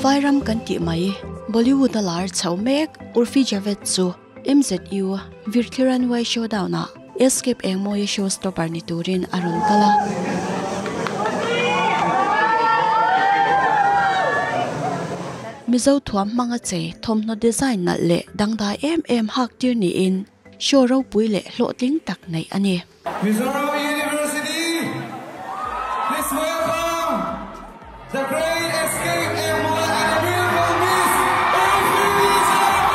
Vairam kan tih mai Bollywood a lar chho mek Urfi Javed chu MZU Virthli Runway Showdown ah Escape Engmawia show stopper ni turin a rawn kal a. Mizo thuam hmanga chei thawmhnaw design nalh leh dangdai em em hak tir niin show ropui leh hlawhtling tak neih a ni. Mizoram University, please welcome the great escape Engmawia and the beautiful Miss Urfi Javed!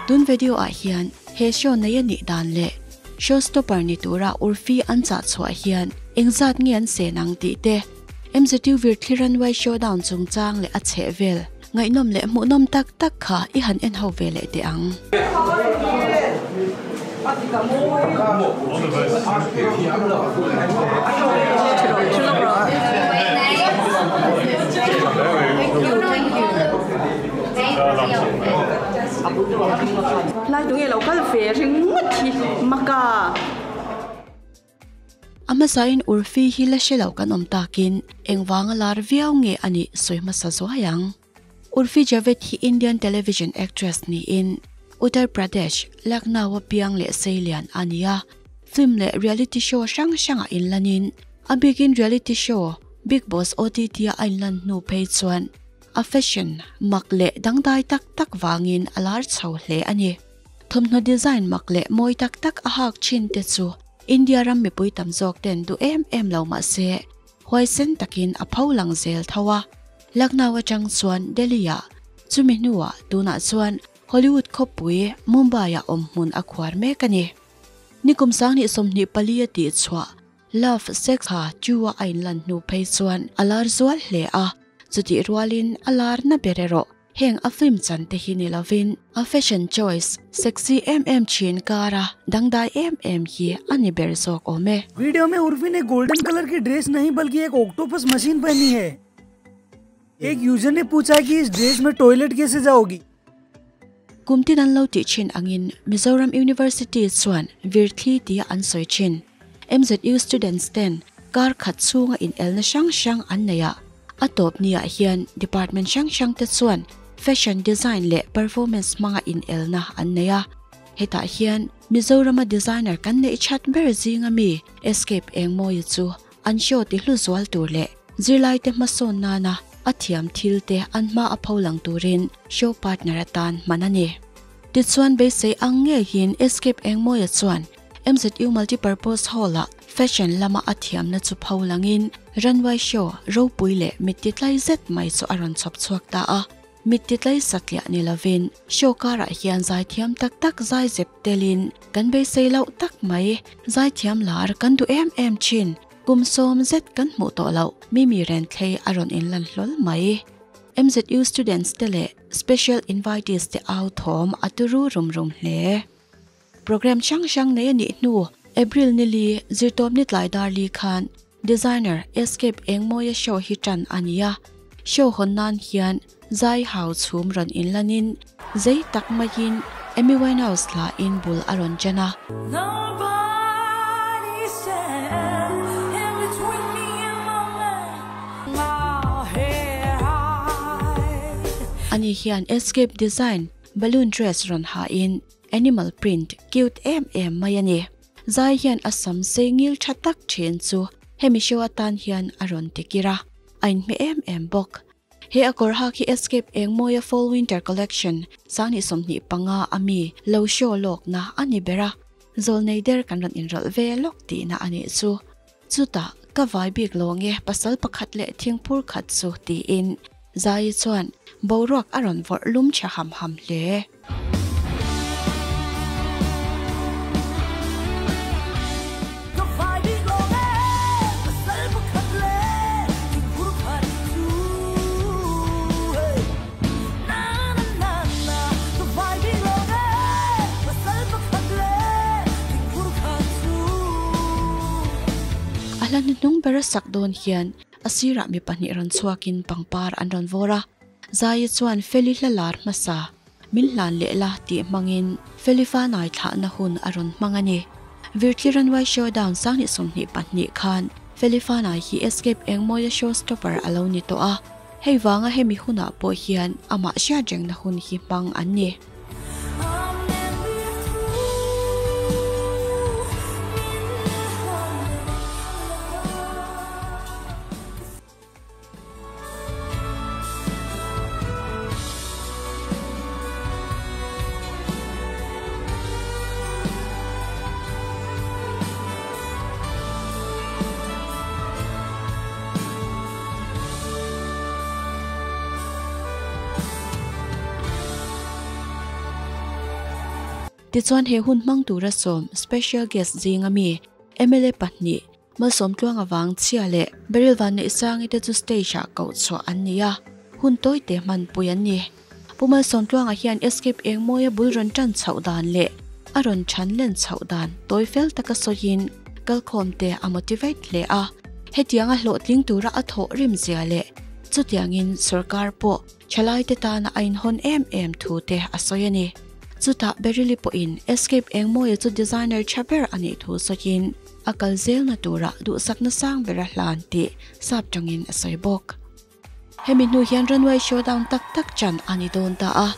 Tun video ah hian he show nei a nih dan leh show stopper ni tura Urfi an chah chhuah hian engzat nge an sen ang tih te, MZU Virthli Runway Showdown chungchang leh a chheh vel ngaihnawm leh hmuhnawm tak tak kha i han en ho ve leh teh ang. A hmasain Urfi hi la hre lo kan awm takin engvanga lar viau nge a nih sawi hmasa zuai ang. Urfi Javed hi Indian television actress niin Uttar Pradesh, Lucknow-a piang leh seilian a ni a. Film leh reality show hrang hrangah inlanin a bikin reality show Bigg Boss OTT-a a inlan hnu phei chuan a fashion mak leh dangdai tak tak vangin a lar chho hle a ni. Thawmhnaw design mak leh mawi tak tak a hak thin te chu India ram mipui tam zawk ten duh em em lo mah se, huaisen takin a pho lang zel tho a. Lucknow atang chuan Delhi ah, chumi hnuah tunah chuan Hollywood khawpui Mumbai ah awm hmun a khuar mek a ni. Nikum sanghnih 24 a tih chhuah Love Sex kha Chu-a a inlan hnu phei chuan a lar zual hle a, chutih rualin a lar na ber erawh. Heng a film chan te hi ni lovin a fashion choice sexy em em thin kara dangdai em em hi a ni ber zawk awm e. Video में उर्फी ने golden colour की dress नहीं बल्कि एक octopus machine पहनी है। एक यूजर ने पूछा कि इस ड्रेस में टॉयलेट कैसे जाओगी? Kum tin an lo tih thin angin Mizoram University chuan Virthli tia an sawi thin. MZU students ten kar khat chhunga inelna hrang hrang an nei a. A tawp niah hian department hrang hrang te chuan fashion design leh performance hmanga inelna an nei a. Hetah hian Mizorama designer kan neih that ber zinga mi Escape Engmawia chu an show ti hlu zual tur leh zirlai te hmasawn nana a thiam thil te an hma a pho lang turin show partner atan hman a ni. Tichuan beisei ang ngeiin Escape Engmawia chuan MZU Multipurpose Hall-ah fashion lama a thiamna chu pho langin runway show ropui leh mitti tlai zet mai chu a rawn chhawp chhuak ta a. Mitti tlai satliah ni lovin show karah hian zaithiam tak tak zai zep telin kan beisei loh tak mai zaithiam lar kan duh em em thin. Kum sawm zet kan hmuh tawh loh Mimi Renthlei a rawn inlan hlawl mai. MZU students te leh special invitees te au thawm a turu rum rum hle. Programme hrang hrang nei a nih hnu April nili zirtawp ni tlai dar li khan designer Escape Engmawia show hi tan a ni a. Show hawn nan hian zai hau chhum rawn inlanin zei tak maiin Amy Winehouse hla in bul a rawn chen a. Ani hian Escape Design balloon dress rawn hain Animal print cute em em mai a ni. Zai hian a sam sei ngil tha tak thin chu hemi show atan hian a rawn ti kir a, a inhmeh em em bawk. He a kawr hak hi Escape Engmawia Fall Winter Collection 2025 a mi lo show lawkna a ni ber a, zawlnei der kan rawn inrawlh ve lawk tihna a nih chu. Chutah ka vai bik lo nge pasal pakhat leh thingphur khat chu tiin Zaii chuan boruak a rawn vawrh lum tha ham ham hle. A hla hnuhnung ber a sak dawn hian a sirah mi pahnih rawn chhuakin pangpar an rawn vawr a. Zaii chuan Feli hla lar hmasa min hlan leh la tih hmangin Feli fanai thlahna hun a rawn hmang a ni. Virthli Runway Showdown 2022 khan Feli Fanai hi Escape Engmawia show stopper a lo ni tawh a, hei vanga hemi hunah pawh hian amah hriatrengna hun hi hmang an ni. Tichuan he hun hmang tura sawm special guest zinga mi mla pahnih Malsawmtluang avang chhia leh Beryl Vanneihsangi te chu stage ah koh chhuah an ni a, hun tawi te hmanpui an ni. Pu Malsawmtluanga hian Escape Engmawia bul rawn tan chhoh dan leh a rawn than len chhoh dan tawi fel taka sawiin kalkhawm te a motivate hle a, hetianga hlawhtling tura a thawh rim zia leh chutiangin sorkar pawh Thalaite tana a inhawn em em thu te a sawi a ni. Chutah Beryl-i pawhin Escape Engmawia chu designer tha ber a nih thu sawiin a kal zelna turah duhsakna sang ber a hlan tih sap tangin a sawi bawk. Hemi hnu hian runway showdown tak tak chan a ni dawn ta a,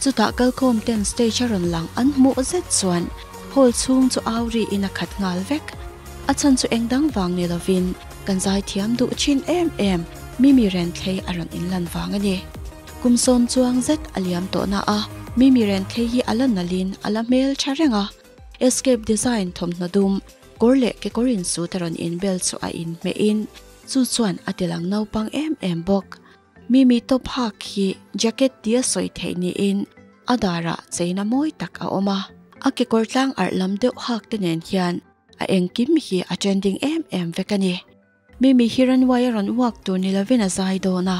chutah kalkhawm ten stage a rawn lang an hmuh zet chuan hall chhung chu au riin a khat nghal vek. A chhan chu eng dang vang ni lovin kan zaithiam duh thin em em Mimi Renthlei a rawn inlan vang a ni. Kum sawm chuang zet a liam tawh na a, Mimi Renthlei hi a la nalhin a la hmel tha reng a. Escape Design thawmhnaw dum, kawr leh kekawr insut a rawn inbel chu a inhmehin chu chuan a tilang naupang em em bawk. Mimi top hak hi jacket tia sawi theih niin a darah cheina mawi tak a awm a. A kekawr tlang arh lam deuh hak te nen hian a engkim hi a trending em em vek a ni. Mimi hi runway a rawn uak tur ni lovin a zai dawn a,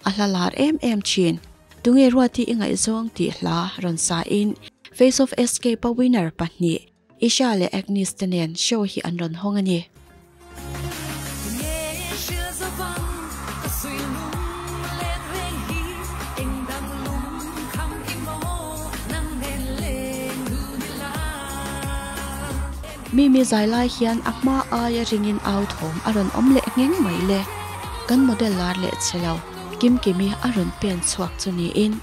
a hla lar em em thin. Tunge Ruati i ngaihzawng tih hla rawn sa in Face of Escape a winner pahnih Isha leh Agnes te nen show hi an rawn hawng a ni. Mimi zai lai hian a hma aia ringin au thawm a rawn awm leh ngheng mai le. Kan model lar leh che lo, Kimkimi a rawn pen chhuak chu niin.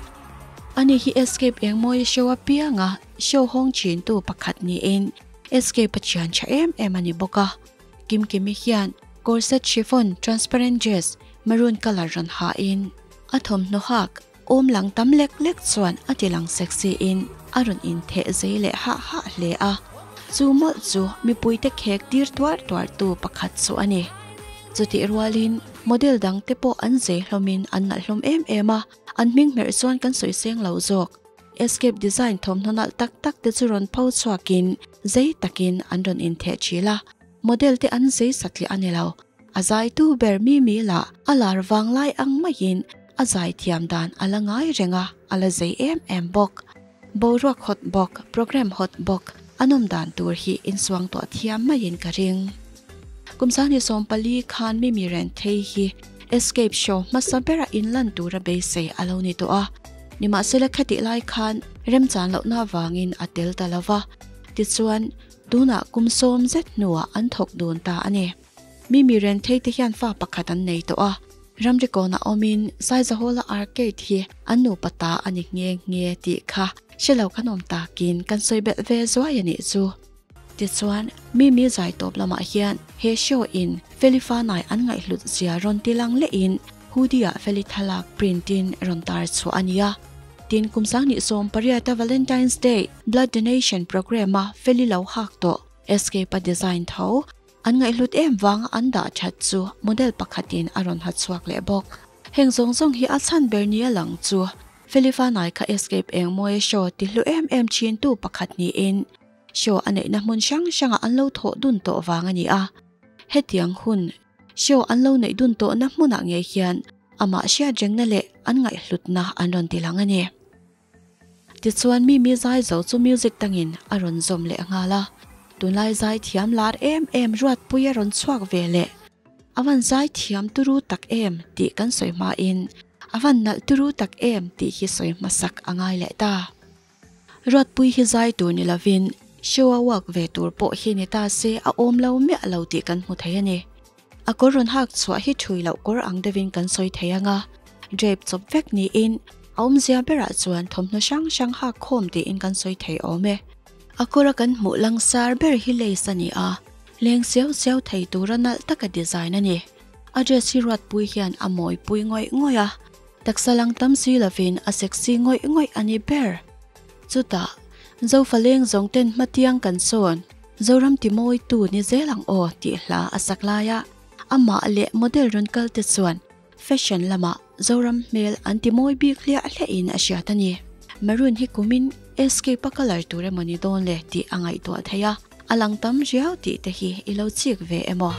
Ani hi Escape Engmawia show apianga show hawng thintu pakhat niin Escape a thian tha em em a ni bawk a. Kimkimi hian corset chiffon transparent dress maroon colour rawn hain a thawmhnaw hak awm lang tam lek lek chuan a ti lang sexy in a rawn intheh zei leh hah hah hle a. Chu mawlh chu mipuite khek tir tuar tuar tu pakhat chu a ni. Chutih rualin model dang te pawh an zei hlawmin an nalh hlawm em em a, an hming hmerh chuan kan sawi seng lo zawk. Escape design thawmhnaw nalh tak tak te chu rawn pho chhuakin zei takin an rawn intheh thil a, model te an zei satliah a ni lo. A zaitu ber mi mi lah a lar vang lai ang maiin a zai thiam dan a la ngai reng a, a la zei em em bawk. Boruak hot bawk, program hot bawk, a nawm dan tur hi insuang tawh thiam maiin ka ring. Kum 24 khan Mimi Renthei hi Escape show hmasa bera inlan tura beisei a lo ni tawh a. Nimahsela khatih lai khan remchan lohna avangin a tel ta lo va, tichuan tunah kum sawm zet hnuah an thawk dun ta a ni. Mimi Renthei te hian fa pakhat an nei tawh a, ramri kawnah awmin Saizahawla Arcade hi an nupa ta a ni nghe nghe tih kha hre lo kan awm takin kan sawi belh ve zuai a nih chu. Tichuan, Mimi zai tawp lamah hian he show in Feli Fanai an ngaihhlut zia rawn ti lang lehin hoodie ah Feli thlalak print in rawn tar chhuah a ni a. Tin, kum 2018 a Valentine's Day Blood Donation Programme a Feli lo hak tawh Escape a design tho an ngaihhlut em vanga an dah that chu model pakhatin a rawn ha chhuak leh bawk. Heng zawng zawng hi a chhan ber nia lang chu Feli Fanai kha Escape Engmawia show ti hlu em em thin tu pakhat niin Show a neihna hmun hrang hrangah an lo thawh dun tawh vang a ni a. Hetiang hun, show an lo neih dun tawhna hmunah ngei hian amah hriat rengna leh an ngaihhlutna an rawn ti lang a ni. Tichuan mi mi zai zo chu music dangin a rawn zawm leh nghal a. Tunlai zai thiam lar em em Ruatpui a rawn chhuak ve leh. A van zai thiam turu tak em tih kan sawi hmain a van nalh turu tak em tih hi sawi hmasak a ngai leh ta. Ruatpui hi zai tur ni lovin Show a walk ve tur pawh hi ni ta se a awm lo miah lo tih kan hmu thei a ni. A kawr rawn hak chhuah hi thui loh kawr ang deuhin kan sawi thei ang a, drape chawp vek niin a awmzia berah chuan thawmhnaw hrang hrang hak khawm tiin kan sawi thei awm e. A kawra kan hmuh langsar ber hi lace a ni a, leng siau siau thei tura nalh taka design a ni. A dress hi ruatpui hian a mawipui ngawih ngawih a, taksa lang tam si lovin a sexy ngawih ngawih a ni ber. Chutah, Zofa leng zawng ten hmatiang kan sawn, Zoram ti mawitu ni zel ang aw tih hla a sak lai a, amah leh model rawn kal te chuan fashion lamah Zoram hmel an ti mawi bik hliah hliahin a hriat a ni. Maroon hi kumin Escape a colour tur emaw ni dawn le tih a ngaihtuah theih a, a lang tam riau tih te hi i lo chik ve emaw?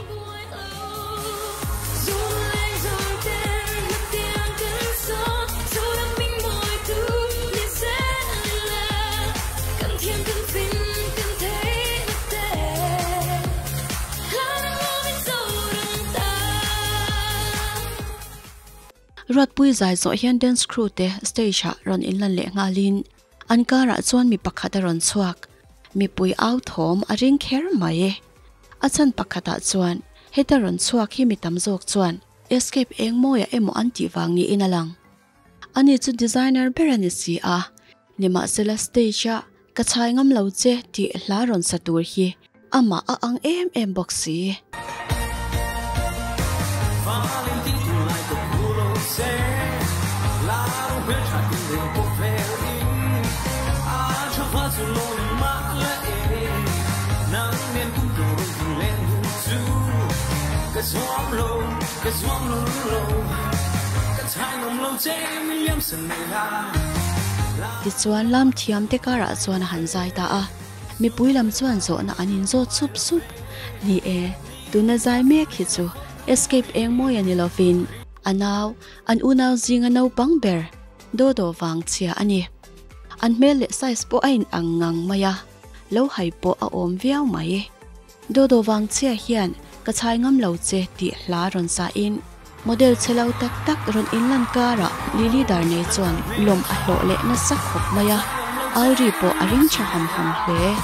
Ruatpui zai zawh hian dance crew te stage ah rawn inlan leh nghalin an karah chuan mi pakhat a rawn chhuak. Mipui au thawm a ring kher mai e. A chhan pakhatah chuan heta rawn chhuak hi mi tam zawk chuan Escape eng mawiah emaw an tih vang niin a lang. Ani chu designer ber a ni si a, nimahsela stage a ka chhai ngam lo che tih hla rawn sa tur hi amah a ang em em bawk si. Tichuan lam thiamte karah chuan a han zai ta a, mipui lam chuan zawhna an inzawt sup sup. Ni e, tuna zai mek hi chu Escape eng mawi a ni lovin a nau, an unau zinga naupang ber Dodo vang chhia a ni. An hmel leh size pawh a inang ngang mai a, lo hai pawh a awm viau mai. Dodo vang chhia hian ka chhai ngam lo che tih hla rawn sahin model chhe lo tak tak rawn inlan karah Lily Darnei chuan lawm a hlawh leh nasa khawp mai a, Auri pawh a ring tha ham ham hle.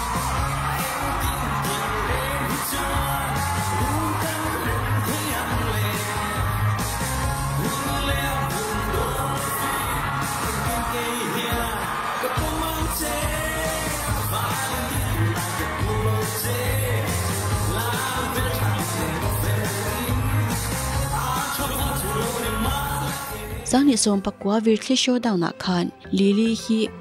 Sanghnih sawmpakua Virthli Showdown ah khan Lily hi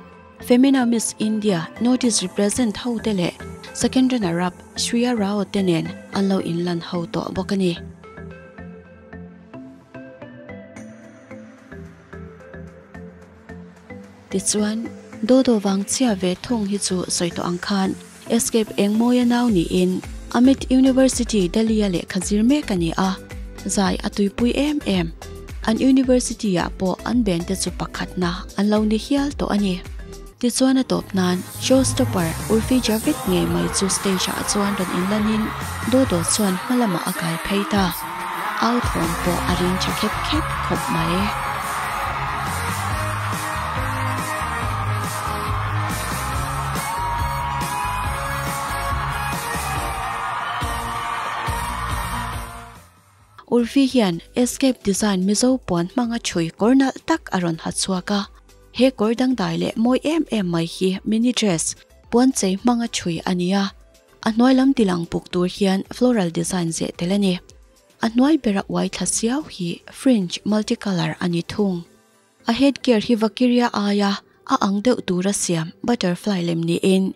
Femina Miss India Notice represent ho te leh second runner up Shriya Rao te nen an lo inlan ho tawh bawk a ni. Tichuan, Dodo vang chhia ve thung hi chu sawi tawh ang khan Escape Engmawia nau niin Amit University Delhi-a lehkha zir mek a ni a, zai a tuipui em em. An university-ah pawh an band te chu pakhatna an lo ni hial tawh a ni. Tichuan a tawp nan showstopper Urfi Javed ngei mai chu stage-ah chuan rawn inlanin Dodo chuan hma lamah a kai phei ta. Au thawm pawh a ring tha khep khep khawp mai. Urfi hian Escape Design Mizo puan hmanga chhui kawr nalh tak a rawn ha chhuak a. He kawr dangdai leh mawi em em mai hi mini dress puan chei hmanga chhui a ni a. A hnuai lam tilang puk tur hian floral design zeh tel a ni. A hnuai bera uai thla siau hi fringe multicolour a ni thung. A headgear hi Vakiria aia a ang deuh tura siam butterfly lem niin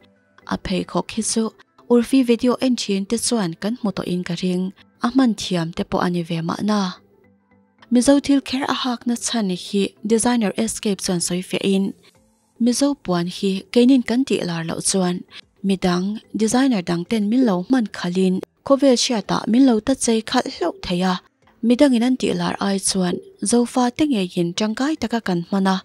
a pheikhawk hi chu Urfi video en thin te chuan kan hmu tawhin ka ring, a hman thiam te pawh a ni ve mahna. Mizo thil kher a hakna chhan hi designer Escape chuan sawi fiahin Mizo puan hi keinin kan tih lar loh chuan midang designer dang ten min lo hman khalhin khawvel hriatah min lo ta chei khalh hlauh thei a, midangin an tih lar ai chuan Zofa te ngeiin tangkai taka kan hman a,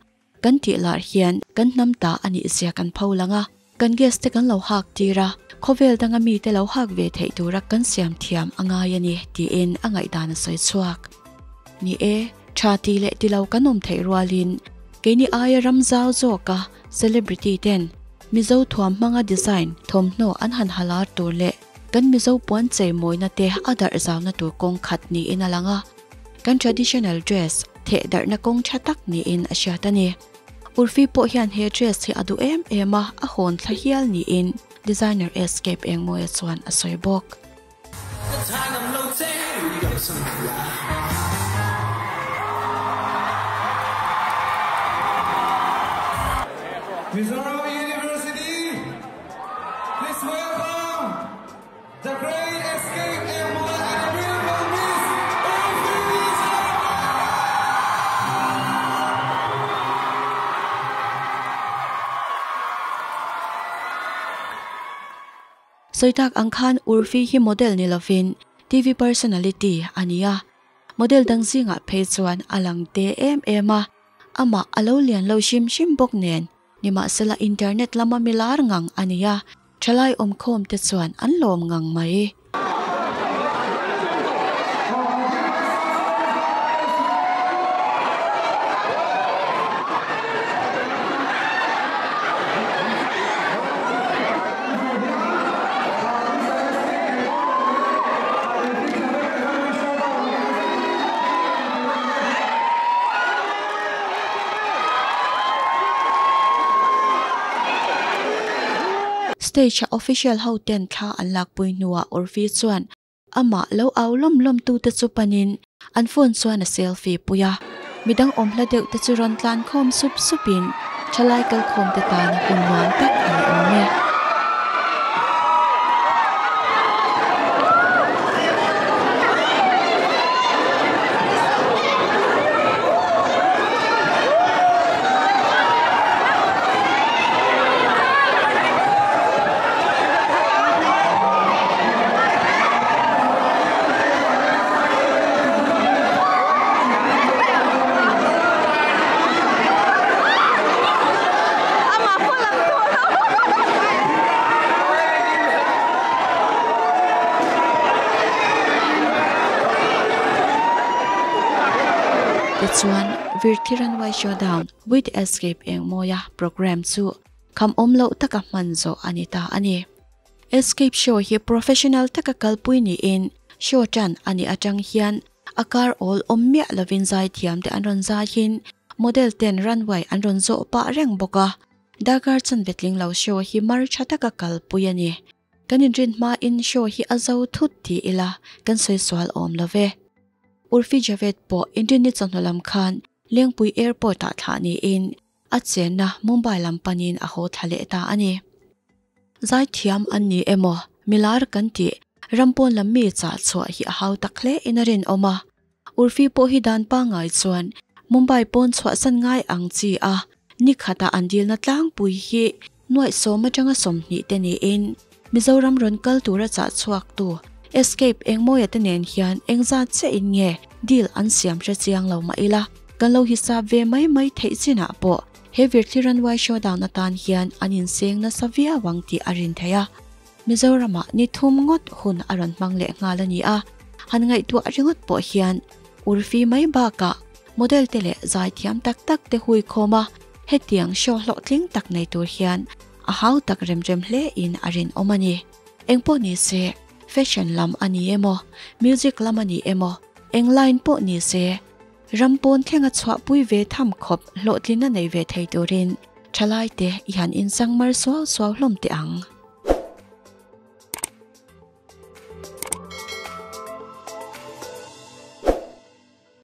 kan tih lar hian kan hnam ta a nih zia kan pho lang a, kan guest te kan lo hak tir a, khawvel danga mite lo hak ve theih tura kan siam thiam a ngai a ni tiin a ngaihdan a sawi chhuak. Ni e, tha ti leh ti lo kan awm theih rualin keini aia ram zau zawka celebrity ten. Mizo thuam hmanga design thawmhnaw an han ha lar tur leh kan Mizo puan chei mawina te a darh zauna tur kawng khat niin a lang a, kan traditional dress theh darhna kawng tha tak niin a hriat a ni. Urfi pawh hian he dress hi a duh em em a, a hawn thla hial niin designer Escape Engmawia chuan a sawi bawk. Mizoram University, please welcome the great Escape Engmawia and the beautiful Miss Urfi Javed! Sawi tak ang khan Urfi hi model ni lovin TV personality a ni a, model dang zingah phei chuan a lang te em em a, amah a lo lian lo hrim hrim bawk nen nimahsela internet lama milar ngang a ni a, thalai awmkhawm te chuan an lawm ngang mai. Stage-a official ho ten thla an lakpui hnuah Urfi chuan Amah lo au lawm lawm tute chu panin an phone chuan a selfie pui a, midang awm hla deuh te chu rawn tlan khawm sup supin thalai kalkhawm te tan hun nuam tak a ni awm e. Tichuan, Virthiranwai Showdown with Escape Engmawia programme chu kham awm loh taka hman zawh a ni ta a ni. Escape show hi professional taka kalpui niin show tan a nih atang hian a kar awl awm miah lovin zaithiam te an rawn zaiin model ten runway an rawn zawh pah reng bawk a, darkar chanve tling lo show hi mar tha taka kalpui a ni. Kan inrin hmain show hi a zo thut ti ila kan sawi sual awm lo ve. Urfi Javed pawh inrinni chawhnu lam khan Lengpui Airport ah thlah niin A chenna Mumbai lam panin a haw thla leh ta a ni. Zaithiam an ni emaw, milar kan tih, ram pawn lam mi chah chhuah hi a hau tak hle in a rinawm a. Urfi pawh hi dan pangngai chuan Mumbai pawn chhuahsan ngai ang chi a, ni khata an dilna tlangpui hi nuaih sawm atanga 20 te niin Mizoram rawn kal tura chah chhuaktu Escape Engmawia te nen hian engzat chiah in nge deal an siam hre chiang lo mah ila, kan lo hisap ve mai mai theih chinah pawh he Virthli Runway Showdown atan hian an inseng nasa viau ang tih a rin theih a. Mizoramah ni thum ngawt hun a rawn hmang leh nghal a ni a, han ngaihtuah ringawt pawh hian Urfi mai bakah model te leh zaithiam tak tak te hui khawm a, hetiang show hlawhtling tak nei tur hian a hau tak rem rem hle in a rinawm a ni. Engpawh ni se, fashion lam a ni emaw, music lam a ni emaw, eng line pawh ni se, ram pawn thlenga chhuahpui ve tham khawp hlawhtlin a nei ve thei turin thalai te i han insang mar suau suau hlawm teh ang.